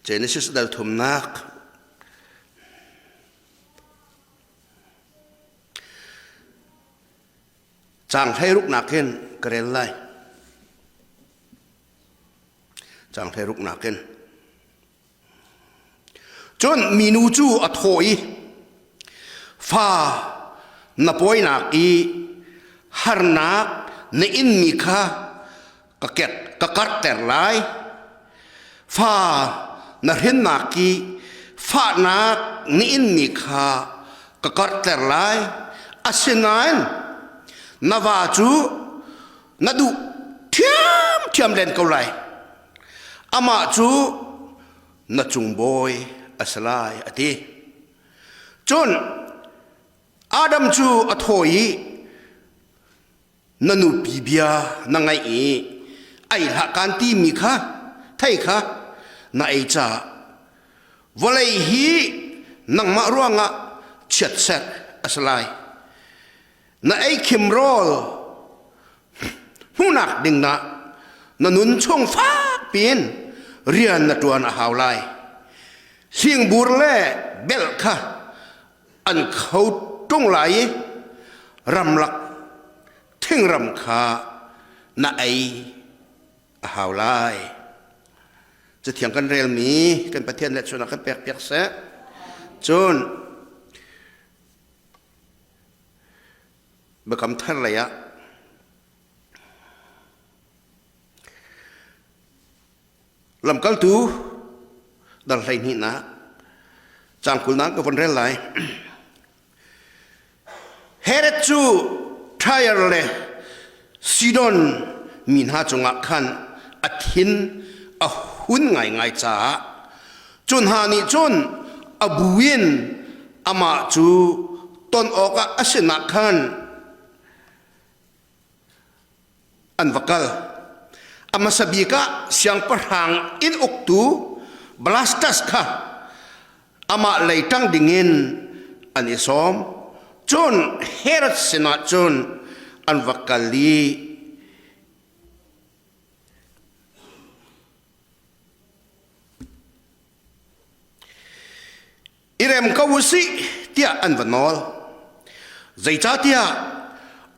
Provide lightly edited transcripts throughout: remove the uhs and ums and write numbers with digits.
Genesis dal thumnak Caang hleiruknak in ka rel lai. Caang hleiruknak in. Cun minu cu a thawh i, Fa na pawinak i harnak na inmi kha ka kek ka karhter lai. Fa na hrinnak i fahnak na inmi kha ka karhter lai. Asinain na va cu na duh ṭhiamṭhiam len ko lai. Amah cu na cung bawi a si lai, a ti. Cun Adam cu a thaw i na nupi bia na ngaih i ei hlah kaan timi kha thei kha na ei caah vawlei hi nangmah ruangah chiatserh a si lai. Na ei khim rawl hmuhnak ding ah na nun chung fak piin rian na ṭuan a hau lai. Hlingbur le belh kha an kho ṭung lai i ramlak thingram kha na ei a hau lai. Cathiang kan relmi kan Pathian le chun ah kan pek piak seh. Cun Biakam thar lei ah Lamkaltu dal 12 nak caang 20 ka von rel lai. Herod cu Tyre le Sidon mi hna cungah khan a thin a hun ngaingai caah cu hna nih cun a bu in amah cu ton awkah a sinah khan an va kal. A hmasa bik ah siangpahrang inn uktu Blastus kha amah lei ṭang dingin an i sawm. Cun Herod sinah cun an va kal i I rem ko u sih tiah an va nawl. Zeicahtiah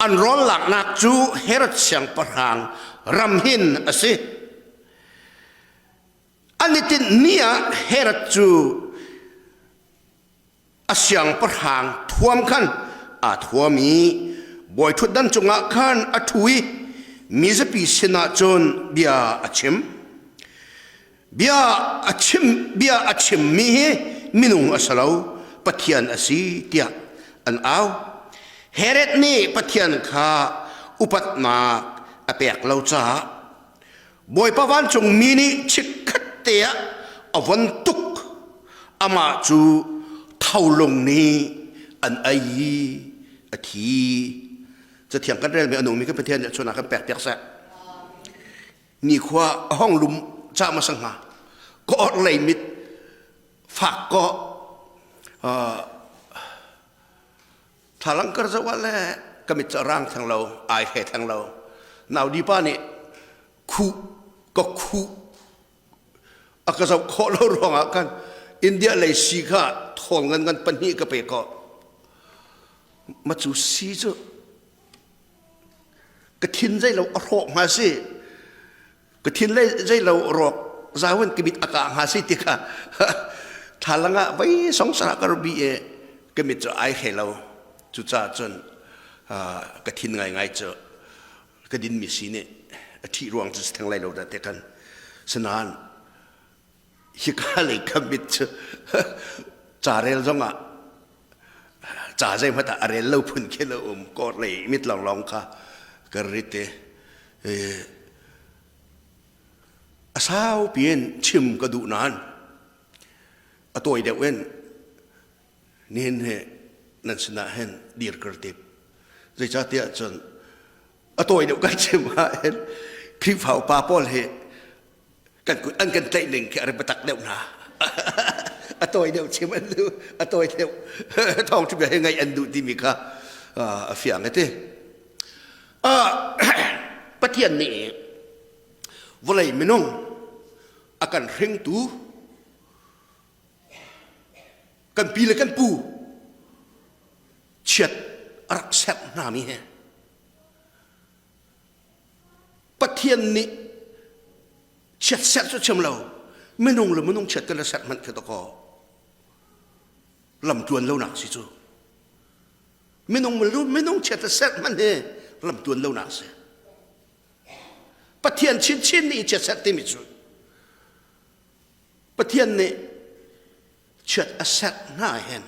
an rawl laknak cu Herod siangpahrang ram hin a si. An i tinh ni ah Herod cu a siangpahrang thuam khan aa thuam i bawiṭhutdan cungah khan a ṭhu i mizapi sinah cun bia a chim. Bia a chim bia a chimmi hi minung a si lo, Pathian a si tiah an au. Herod nih Pathian kha upatnak a pek lo caah Bawipa vancungmi nih chikkhat te ah a von tuk. Amah cu tholung nih an ei i a thi. Cathiang kan relmi a nungmi kan Pathian nih chun ah kan pek piak seh. Nikhua a hong lum ca hmasa hnga ka orhlei mit fak ko thlalang kar zoh ah le ka mit cu a rang theng lo ai he theng lo nau di pa nih khuh ka khuh a ka zoh khawh lo ruangah khan India lei si kha thawl ngan ngan pahnih ka pe ko ma cu si cu Ka thin zei lo a hrawk hnga si. Ka thin le zei lo rawk zawan ka mit a ka hnga si ti kha thlalang ah vai song sa ka rubi e ka mit cu ai he lo. Cucaah cun ka thin ngaingai cu ka din mi si nih a thih ruang cu si theng lai lo dah te kan sinain hika lei ka mit cu ca rel zongah ca zeihmanh ah a rel lo phun khi lo um kawr lei mit lawnglawng kha ka rit i a sau piin chim ka duh nain a tawi deuh in nihin hi nan sinah hin dir kar tip zeicahtiah cun a tawi deuh kan chim ah hin Khrihfa upa pawl hi kan kut an kan tlaih ning khi a biatak deuh hna a tawi deuh chim an duh a tawi deuh thawng ṭhim he ngaih an duh timi kha a fiang ti Pathian nih vawlei minung a kan hringtu. Kan pi le kan pu chiat a rak serh hna mi he Pathian nih chiat serh cu chim lo minung le minung chiat kan le serh hmanh khi dakaw lamtluan lonak si cu minung minung chiat le serh hmanh hi lamtluan lonak si Pathian chinchin nih chiat serh timi cu Pathian nih chiat a serh hna hen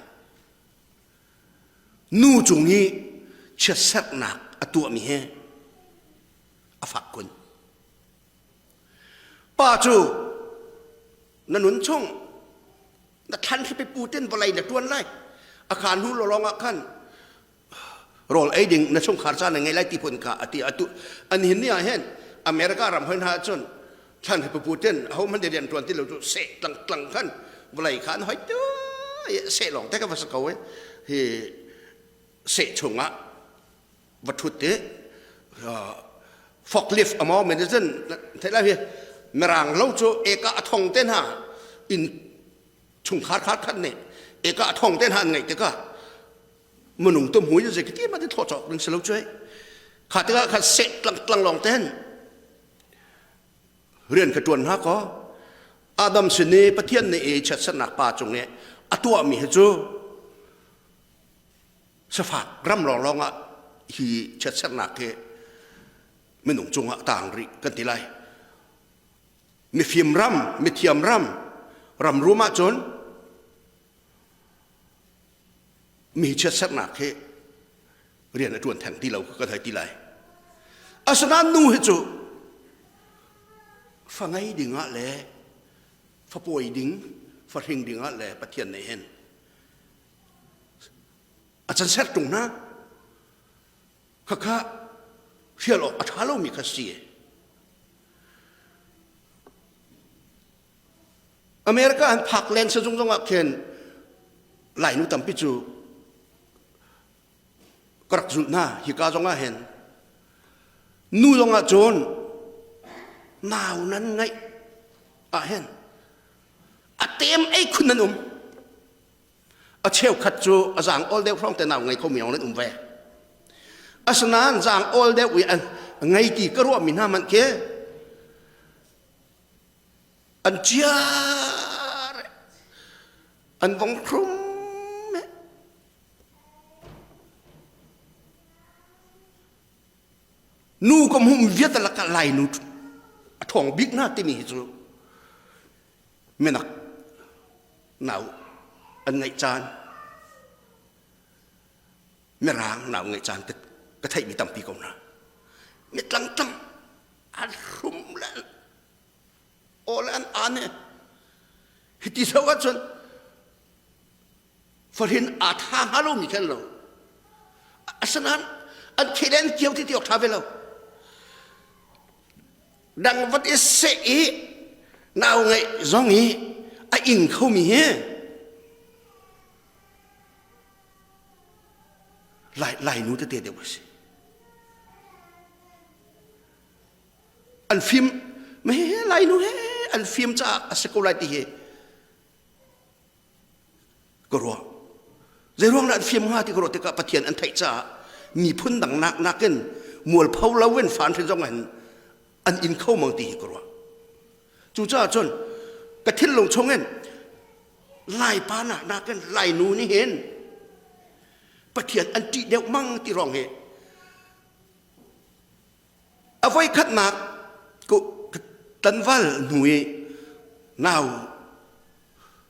nu cung i chiatserhnak a tuahmi he a fak kun. Pa cu na nun chung na thlan hripi pu tin vawlei na tuan lai a kha hnu lawlawng ah khan rawl ei ding na chungkhar ca na ngei lai ti phun kha a ti atu an hin ni ah hin America ram hoi hna cun thlan hripi pu tin ho hmanh rian tuan ti lo cu seh tlang tlang khan vawlei kha an hoi tu seh lawng te ka va sa ko hi seh chungah va thut te forklift amo men cun thei lai hi mirang lo cu eka a thong te hna in chungkhar kha khat nih eka a thong te hna an ngeih tikah minung tum hui zei ti ma ti thaw chok ding si lo cuai kha tikah kha seh tlang tlang lawng ten rian ka tuan hna ko Adam sin i Pathian nih i chiatsernak pa cung i a tuahmi hi cu safak ram lawnglawng ah hi chiatsernak hi minung cungah tang rih kan ti lai mifim ram mithiam ram ram rum ahcun mi chiatsernak hi rian a ṭuan theng ti lo ka thei ti lai asinain nu hi cu fa ngei ding ah le fa pawi ding fa hring ding ah le Pathian nih hin a can ser ṭung hna khakha hrial awk a ṭha lomi kha si America an phak len sazung zong ah khin Lainu tampi cu ka rak zulh hna hika zong ah hin nu zong ah cun nau nan ngaih ah hin a tem ei khun nan um a cheukhat cu a zaang awl deuh hrawng te nau ngei kho mi nan um ve asinain zaang awl deuh i an ngei ti ka ruah mi hna hmanh khi an ciar an vong hrum nu ka hmuh vialte lakah lai nu a ṭhawng bik hna timi hi cu minak nau an ngeih caan mirang nau ngeih caan ka theihmi tampi ko hna mi tlangtlang an hrum le aw le an aan he hiti so ahcun fahrin aa tha hnga lomi khan lo asinain an kheh le an kio ti ti awk ṭha ve lo dang vat i seh i nau ngeih zong i a ing khomi hi lai lai nu tete deuh a si an fim me lai nu he an fim caah a si ko lai ti hi ka ruah zei ruang dah an fim hnga ti ka ruah tikah Pathian an theih caah miphun dang nak nakin mualpho lo in fan hrin zong in an in kho mang ti hi ka ruah cucaah cun ka thinlung chungin lai pa nak nakin lai nu nih hin Pathian an ṭih deuh mang ti rong hi A voikhatnak tlanval hnu i nau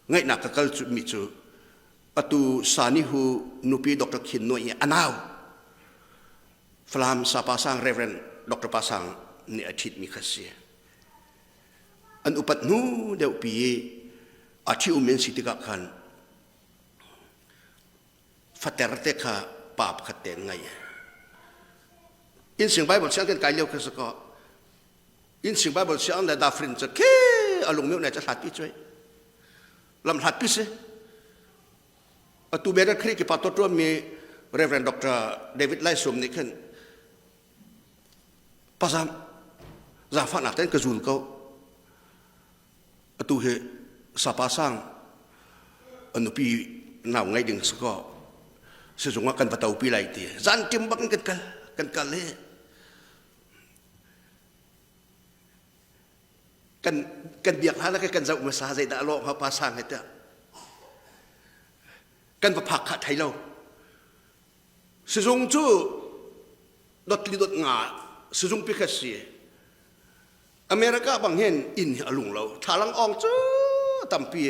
ngaihnak ka kal mi cu atu Sani Hu nupi Dr. Khin Nuai i a nau Falam Sapa Sang Reverend Dr. Pa Sang nih a ṭhitmi kha si. An upat hnu deuhpi i a ṭhi um in si tikah khan fater te kha pa pakhat te an ngei. Innsing Bible siang kan kai lio kha sakaw innsing Bible siang le dafrin cu ke a lungmeu ne ca hlat pi cuai lam hlat pi si atu beda khri ki pa to tuan mi Reverend Dr. David Lai Sum nih khin pazam zaangfahnak ten ka zul ko atu hi sapa sang a nupi Nau ngai ding si ko. Sizung ah kan va topi lai ti. Zan tim bak in kan kal. Kan kal i kan kan biak hlan ah kan zoh hmasa zeidah a lawh hnga pa sang he tiah. Kan va phak kha thei lo. Sizung cu dot li dot nga sizung pi kha si. America bang hin inn hi a lung lo. Thlalang ong cu tampi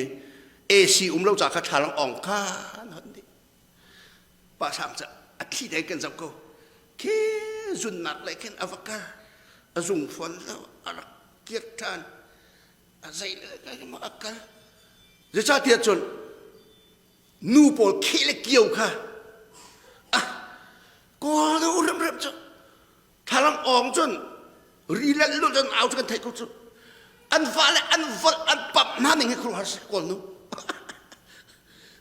AC um lo ca kha thlalang ong kha an hon dih. Pa sang ca a thli dai kan zoh ko. Khi zunnak le khin a va kal. A zung fawn lo a rak kir ṭhan. A zei le ma a kal. Zeicahtiah cun nu pawl kheh le kio kha ah kawl do remrem cu thlalang awng cun ri le lu cun au cu kan theih ko cu an va le an volh an pamh hna ning hi khuaruahhar si kawl nu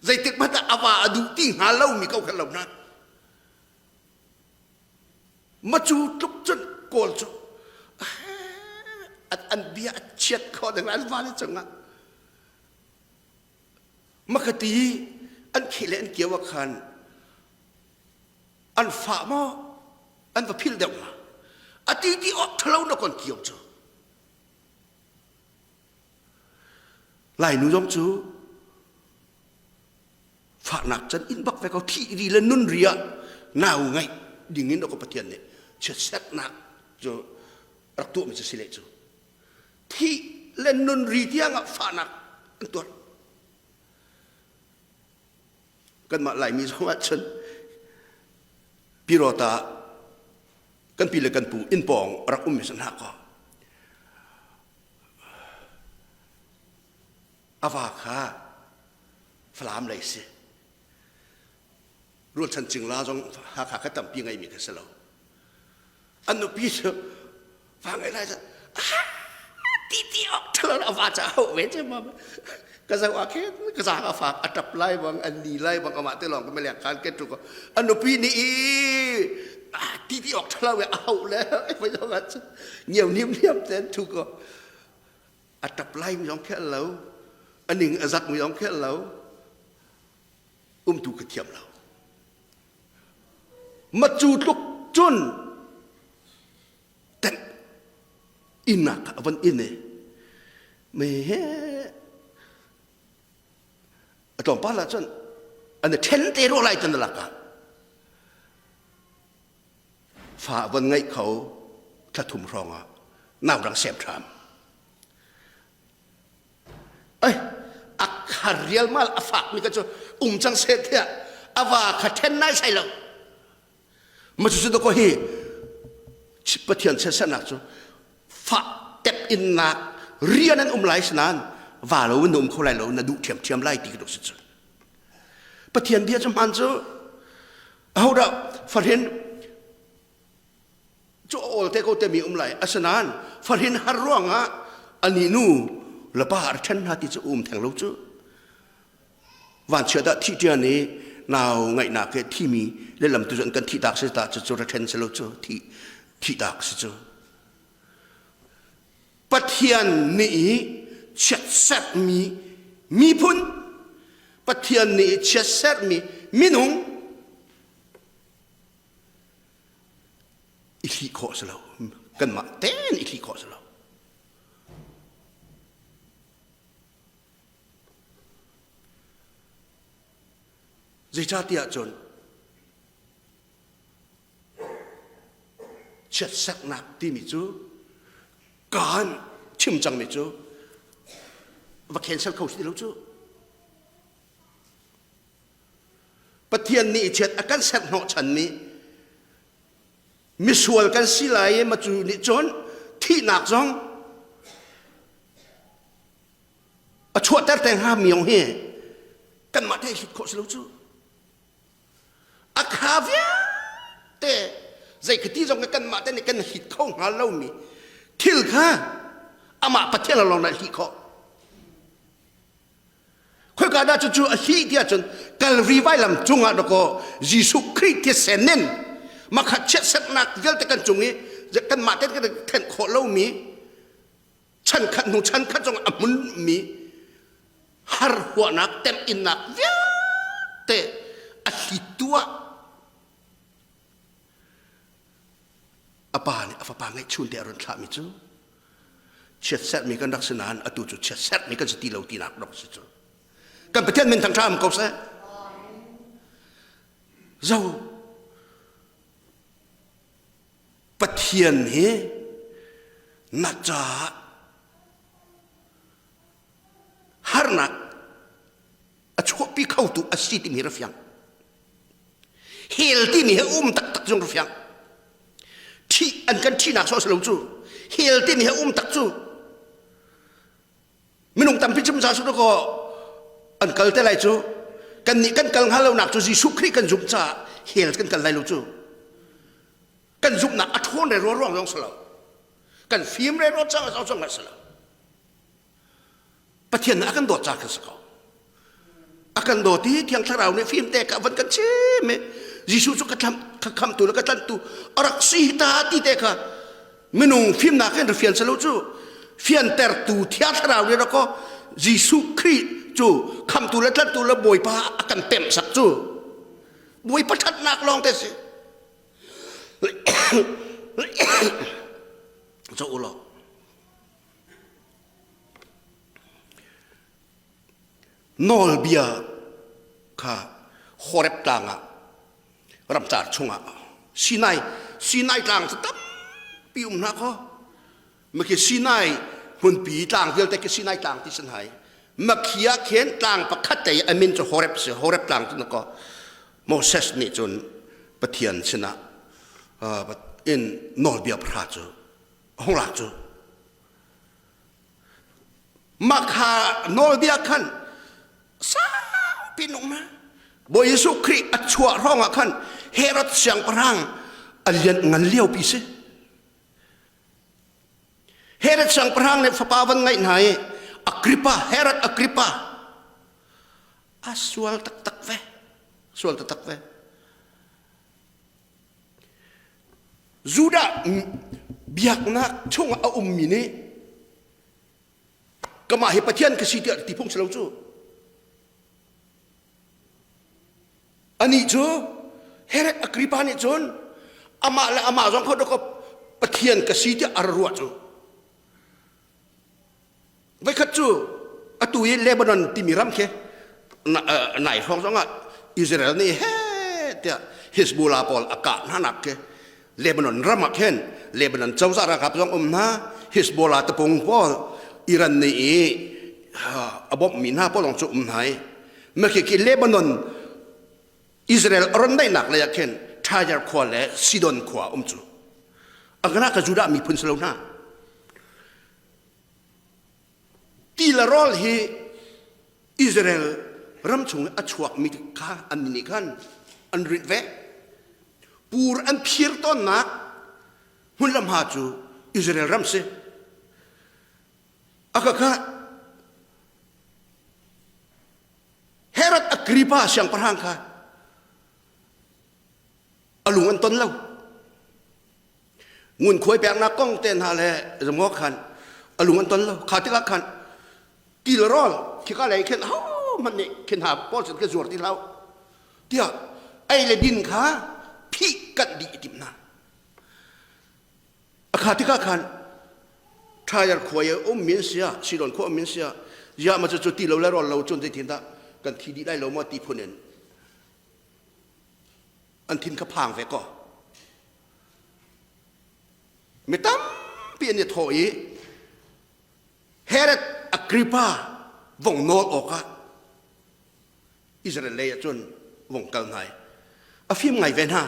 zeitik hmanh ah a va a duh ti hnga lo mi ko khan lo na macu tluk cun kawl cu an bia a chiat kho ding an va le cungah Makati an kheh le an kio ah khan an fah maw an va philh deuh ma a ti ti awk ṭhalo na kon kio cu Lainu zong cu fahnak can in bak ve ko thi ri le nun ri ah nau ngaih ding in ko Pathian nih chiatsernak cu rak tuahmi cu si le cu thih le nun ri tiang ah fahnak an tuar kanmah Laimi zong ah cun Pirota kan pi le kan pu inn pawng rak ummi san hna kaw a va kha Falam lei si rualchan cingla zong Hakha kha tampi ngeimi kha si lo an nupi cu fa ngei lai cun ti ti ok ṭhalo a va ca ho ve cu ma ka zo ah khin ka zaang a fak a ṭap lai bang an ni lai bang amah te lawng ka melek khan ke tu ko an nupi nih i ti ti ok ṭhalo a ho le vai zong ah cun ngiau niam niam ten thu ko a ṭap lai mi zong khel lo a ning a zak mi zong khel lo umtu ka thiam lo Macu tluk cun tenh innak a von in i me he a tlawmpal ah cun an i ṭhen te rua lai tan lakah fa von ngeih kho thla thum hrawng ah nau dang sem ṭham Ai a kha rialmal a fakmi kha cu um cang seh tiah a va kha ṭhen nai sai lo. Ma cu cu ko hi Pathian chiatsernak cu fah tep innak rian an um lai sinan va lo in um kho lai lo na duh ṭhiamṭhiam lai ti ka duk si cu. Pathian bia cu hmaan cu ahodah fahrin cu a awl te ko temi um lai asinain fahrin har ruangah ani nu le pa ar ṭhen hna ti cu um theng lo cu vanchiat ah thi ṭian i nau ngaihnak he thimi lehlam tu cu an kan thih tak si ta cu cu ra ṭhen si lo cu thi thih tak si cu Pathian nih chiatserhmi miphun Pathian nih chiatserhmi minung i hlih khawh si lo kanmah tein i hlih khawh si lo zeicahtiah cun chiatserhnak timi cu kaan chim cangmi cu va cancel kho si ti lo cu Pathian nih chiat a kan serh hnawhchanmi misual kan si lai i macu nih cun thihnak zong a chuahter te hnga mi hi kanmah te hlit khawh si lo cu a kha vialte zei khati zong kanmah te nih kan hlit kho hnga lomi thil kha amah Pathian lawng nih hlih khawh Khoika dah cucu a hlih tiah cun Kalvari vailam cungah dakaw Jesuh Khrih thisen in makhat chiatserhnak vialte kan cung i kanmah te kan thenh khawh lomi chan khat hnu chan khat zong a hmunmi har huahnak temhinnak vialte. te a thli tuah a pa nih a fapa ngeihchun te a run thlahmi cu chiatserhmi kan rak si nain atu cu chiatserhmi kan si ti lo tinak rak si cu kan Pathian min thangṭha am ko seh zo Pathian hi na caah harnak a chuahpi khotu a si timi ra fiang hell timi he um taktak zong ra fiang ṭhih an kan ṭhihnak sawh si lo cu hell timi he um tak cu minung tampi chim sa su ko an kal te lai cu kan nih kan kal hngal lo nak cu Jesuh Khrih kan zumh caah hell kan kal lai lo cu kan zumhnak a ṭhawn re ruang zong si lo kan fim re ruang cang zong si lo Pathian nih a kan dawt ca kha si ko. A kan dawt i Thiang Thlarau nih fim te ka van kan chim i Jesuh cu ka khamtu le ka tlanhtu a rak si ta ti te kha minung fimnak in fian selo cu fiantertu Thiang Thlarau nih rak Jesuh Khrih cu khamtu le tlanhtu le Bawipa a kan pemh sak cu Bawipa ṭhatnak lawng te si. Cho u law Nawlbia kha Horeb tlang ah ramcar chungah Sinai Sinai tlang cu tampi um hna kaw makhi Sinai hmunpi tlang vialte khi Sinai tlang ti san hai makhi ah khin tlang pakhat te a min cu Horeb si Horeb tlang cu na kaw Moses nih cun Pathian sinah in nawlbia pahra cu hung lak cu mah kha nawlbia khan saupi nung ma Bawi Jesuh Khrih a chuah hrawng ah khan Herod siangpahrang a lian ngan lio pi si Herod siangpahrang nih fapa van ngaih hna i Agrippa Herod Agrippa a sual taktak ve sual taktak ve Judah biaknak chungah a ummi nih kamah hi Pathian ka si tiah ti phung si lo cu. Anih cu Herod Agrippa nih cun amah le amah zong kho dawkaw Pathian ka si tiah a ra ruah cu. Voikhat cu atu i Lebanon timi ram khi nai hrawng zongah Israel nih he tiah Hezbollah pawl a kah hna nak khi Lebanon ram ah khin Lebanon cozah ralkap zong um hna Hezbollah tapung pawl Iran nih i a bawmhmi hna pawl zong cu um hna i mah khi Lebanon Israel a ron daihnak lei ah khin Tyre khua le Sidon khua um cu a ka Judah miphun si lo hna Ti le rawl hi Israel ram chung a chuakmi kha an nih khan an rinh ve. Pur an phir tawnnak hmun le hma cu Israel ram si. A ka kha Herod Agrippa siangpahrang kha a lung an ton lo. Ngunkhuai peknak kong te hna le zumawk khan a lung an ton lo. Kha tikah khan ti le rawl khika lei khin ho hmanh nih khin hna pawl sin ka zuar ti hlah tiah ei le din kha phih kanh dih i timh hna. A kha tikah khan Tyre khua i um min sia Sidon khua um min sia ziah ma cu ti lo le rawl lo cun zeitin dah kan thi dih lai lo maw ti phun in an thin kha phang ve ko. Mi tampi an i thawh i Herod Agrippa vong nawl awkah Israel lei ah cun vong kal hna i a fim ngai ve hna.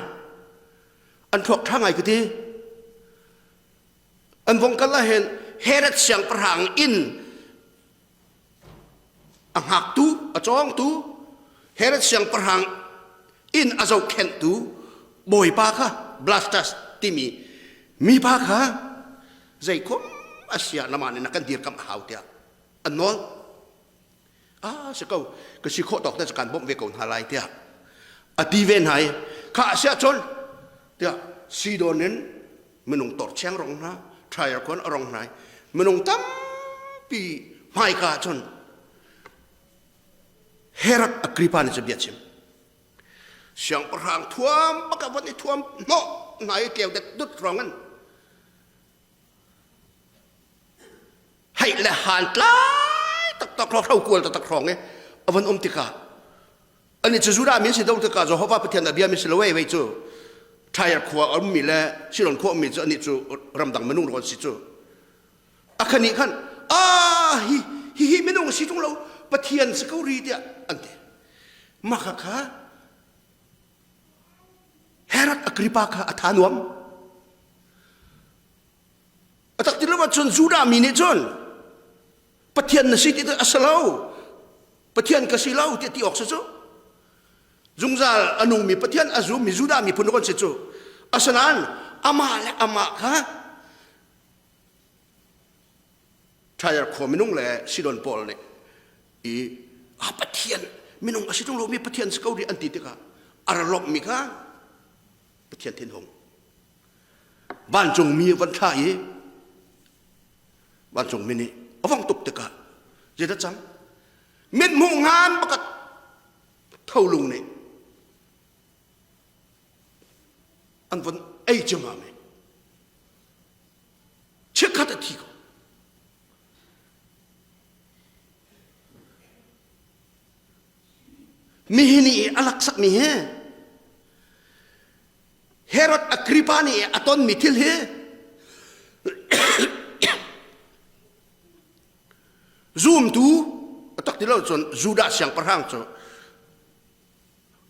An thluak ṭha ngai ka ti. An vong kal ah hin Herod siangpahrang inn a hngaktu, a cawngtu, Herod siangpahrang inn a zohkhenhtu bawipa kha Blastus timi mipa kha zeikhom a si ah namah nih na kan dirkamh a hau tiah an nawl. Ah si ko, ka si khawh tawk te kan bawmh ve ko hna lai tiah a ti ve hna i kha a si ahcun tiah Sidon in minung torcheng rong hna Tyre khon a rong hna i minung tampi hmaika cun Herod Agrippa nih cu bia chim. Siangpahrang thuam bak ah von i thuam hnawh hna i tleu det dut hrawng in heih le han tlai taktak hro kual taktak hrawng i a von um tikah ani cu Judah mi si do tikah Jehovah Pathian a biami si lo wei wei cu Tyre khua a ummi le Sidon khua ummi cu anih cu ramdang minung rawn si cu a khani khan a hi hi hi minung si tung lo Pathian si ko ri tiah an ti maka kha Herod Agrippa kha a tha nuam a tak ti lo ahcun Judah mi nih cun Pathian na si ti a si lo Pathian ka si lo ti ti awk si cu zungzal a nungmi Pathian a zummi Judah miphun kan si cu asinain amah le amah kha Tyre khua minung le Sidon pawl nih i a Pathian minung a si ṭung lomi Pathian si ko rih an ti tikah a ra lawmhmi kha Pathian thinhung vancungmi van thlah i vancungmi nih a vong tuk tikah zeidah cang mithmuh ngan pakhat tholung nih an von ei ciammam i chikkhat a thi ko Nihin i a laksakmi hi Herod Agrippa nih a tonmi thil hi zumtu a tak ti lo cun Judah siangpahrang cu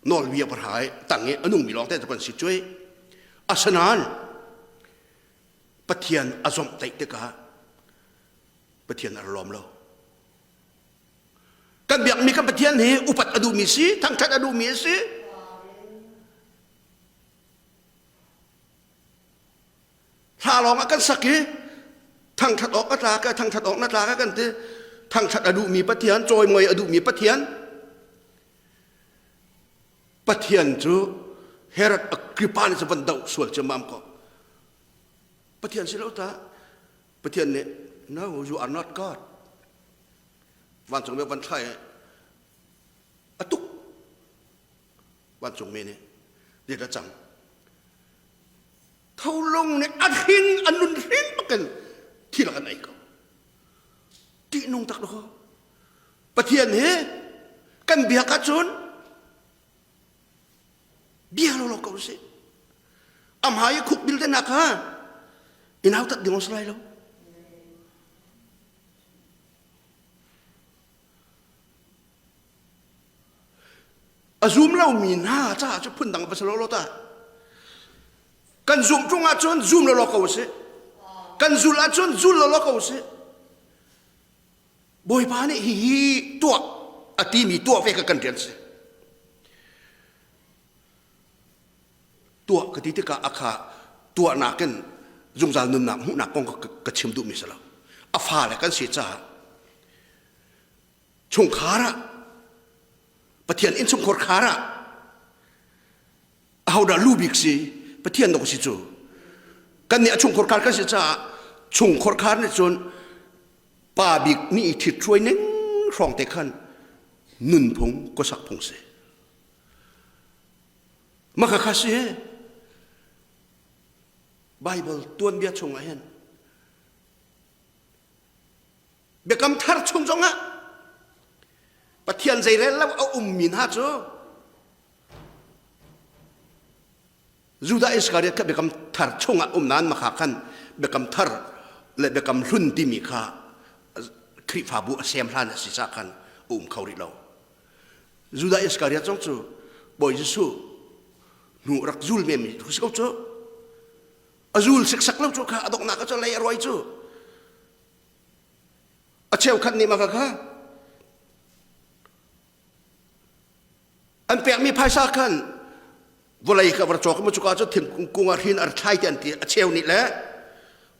nawlbia pahra i tang i a nungmi lawng te cu kan si cuai asinain Pathian a zomhtaih tikah Pathian a lawm lo Kan biakmi kan Pathian hi upat a duhmi si, thangṭhat a duhmi a si. Hla lawng ah kan sak i thangṭhat awk a tlak a thangṭhat awk na tlak a kan ti. Thangṭhat a duhmi Pathian, cawimawi a duhmi Pathian. Pathian cu Herod Agrippa nih cu van doh sual ciammam ko. Pathian si lo ta. Pathian nih no you are not God. Vancung mi van thlai a tuk vancung mi nih dit a cang tholung nih a hring a nun hring bakin thil kan ei ko ṭihnung tak lo Pathian hi kan biak ahcun bia lo lo ko sih amhai i khuk bil te nak kha in hau tat ding si lai lo A zum lomi hna caah cu phundang va si lo lo ta. Kan zumh ṭung ahcun zum lo lo ko si. Kan zul ahcun zul lo lo ko si. Bawipa nih hihi tuah a timi tuah ve ka kan rian si. Tuah ka ti tikah a kha tuahnak in zungzal nunnak hmuhnak kong ka chim duhmi si lo. A fale kan si caah chungkhar ah Pathian innchungkhar khar ah ahodah lu bik si Pathian dok si cu kan nih a chungkhar khar kan si caah chungkhar khar nih cun pa bik nih i ṭhit ning hrawng te khan nunphung khuasak phung si maka kha si Bible tuanbia chungah hin Biakam thar chung zongah Pathian zeirel lo a ummi hna cu Judah Iskariot kha biakam thar chungah um nain makha khan biakam thar le biakam hlun timi kha Khrihfabu a sem hlan a si ca khan a um kho rih lo. Judah Iskariot zong cu Bawi Jesuh hnu rak zul menmi si ko cu a zul siksak lo cu kha a donghnak ah cu lei a ruai cu a cheukhat nih maka kha an pekmi phaisa khan vawlei kha var cawk mu cuka cu thingkung ah hrin ar thlai te an ti a cheu nih le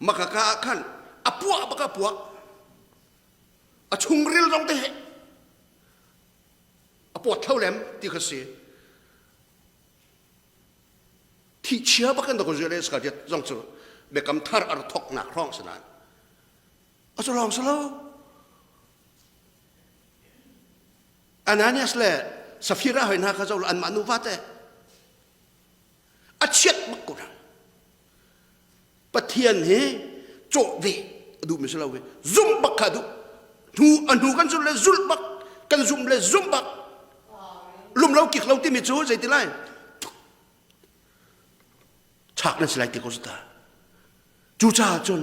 maka ka ah khan a puah bak a puah a chungril zong te he a puat thlo lem ti kha si Thihchia bak in dok le skal zong cu biakam thar ar thoknak hrawng si nain a cu lawng si lo Ananias le Safira hoi hna kha zo anmah nuva te. A chiat bak ko hna. Pathian hi cawh ve a duhmi si lo ve. Zumh bak kha duh. Hnu a hnu kan zulh le zulh bak kan zumh le zumh bak. Lum lo kik lo timi cu zeiti lai? Chak nan si lai ti ko ta. Cucaah cun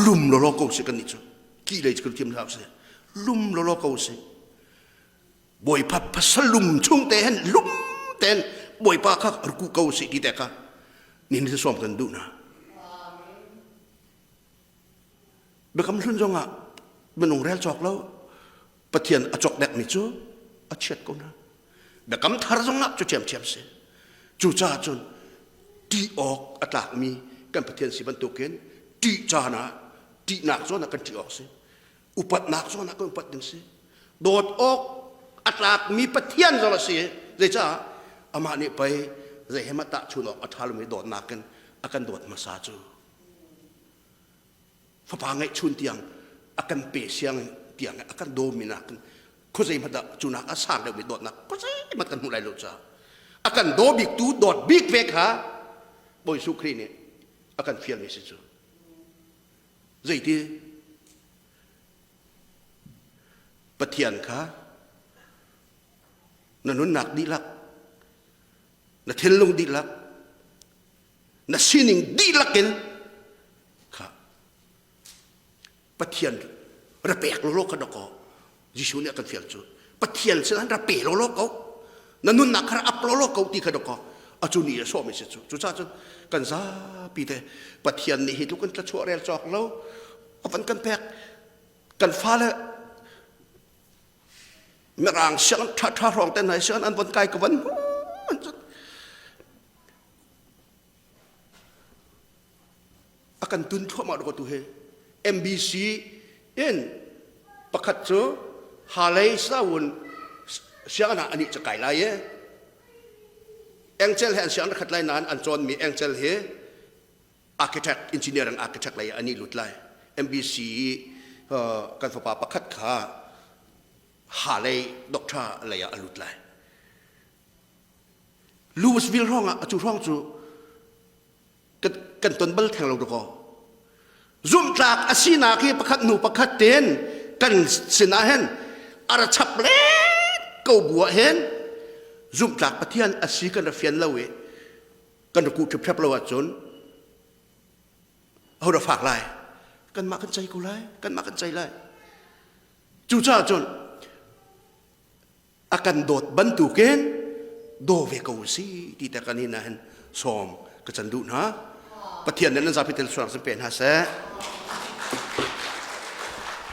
lum lawlaw ko si kan nih cu. Ki lei cu kan thiam hlah sih. Lum lawlaw ko si. Bawipa pasal lum chung te hen lum ten Bawipa kha ruku ko si ti te kha nin si som kan duh na. Biakam hlun zong ah minung rel cawk lo Pathian a cawk dek mi cu a chiat ko na. Biakam thar zong ah cu ṭhiamṭhiam si. Cucaah cun ṭih awk a tlakmi kan Pathian si bantukin ṭih caan ah ṭihnak zawn ah kan ṭih awk si. Upatnak zawn ah kan upat ding si. Dawt awk a tlakmi Pathian zong a si. Zeicah amah nih pei zei he mah tahchun awk a ṭha lomi dawtnak in a kan dawt hmasa cu. Fapa ngeihchun tiang a kan pe siang tiang a kan dawmi nakin khuazei hmanh dah cu nak a sang deuhmi dawtnak khuazei hmanh kan hmuh lai lo caah a kan daw biktu dawt bik ve kha Bawi Jesuh Khrih nih a kan fialmi si cu zeiti Pathian kha na nunnak dihlak na thinlung dihlak na sining dihlak in kha Pathian ra pek lawlaw kha dakaw Jesuh nih a kan fial cu Pathian sin ra pe lawlaw ko na nunnak kha ra ap lawlaw ko ti kha dakaw acu ni a sawmi si cu cucaah cun kan zapi te Pathian nih hi tluk in tlachuah rel cawk lo a van kan pek kan fale mirang siang ṭha ṭha hrawng te hna siang an von kai ka van A kan tun thluahmah ko tu hi. MBC in pakhat cu Halei Sawun sianginn ah anih cu kai lai i Angel he an sianginn khat lai nain an cawnmi Angel hi architect engineering architect lei ah anih lut lai. MBC i kan fapa pakhat kha Halei doctor lei ah a lut lai. Louisville hrawng ah atu hrawng cu kan ton bal theng lo dakaw. Zumhtlak a sinak hi pakhat hnu pakhat ten kan sinah hin a ra chap len ko bu ah hin zumhtlak Pathian a si kan ra fian lo i kan ra kuh ṭhipṭhep lo ahcun ho ra fak lai kanmah kan cei ko lai kanmah kan cei lai cucaah cun a kan dawt bantukin daw ve ko si ti te kan hin ah hin sawm ka can duh hna pathian nih nan zapi tel suang sin pe hna seh.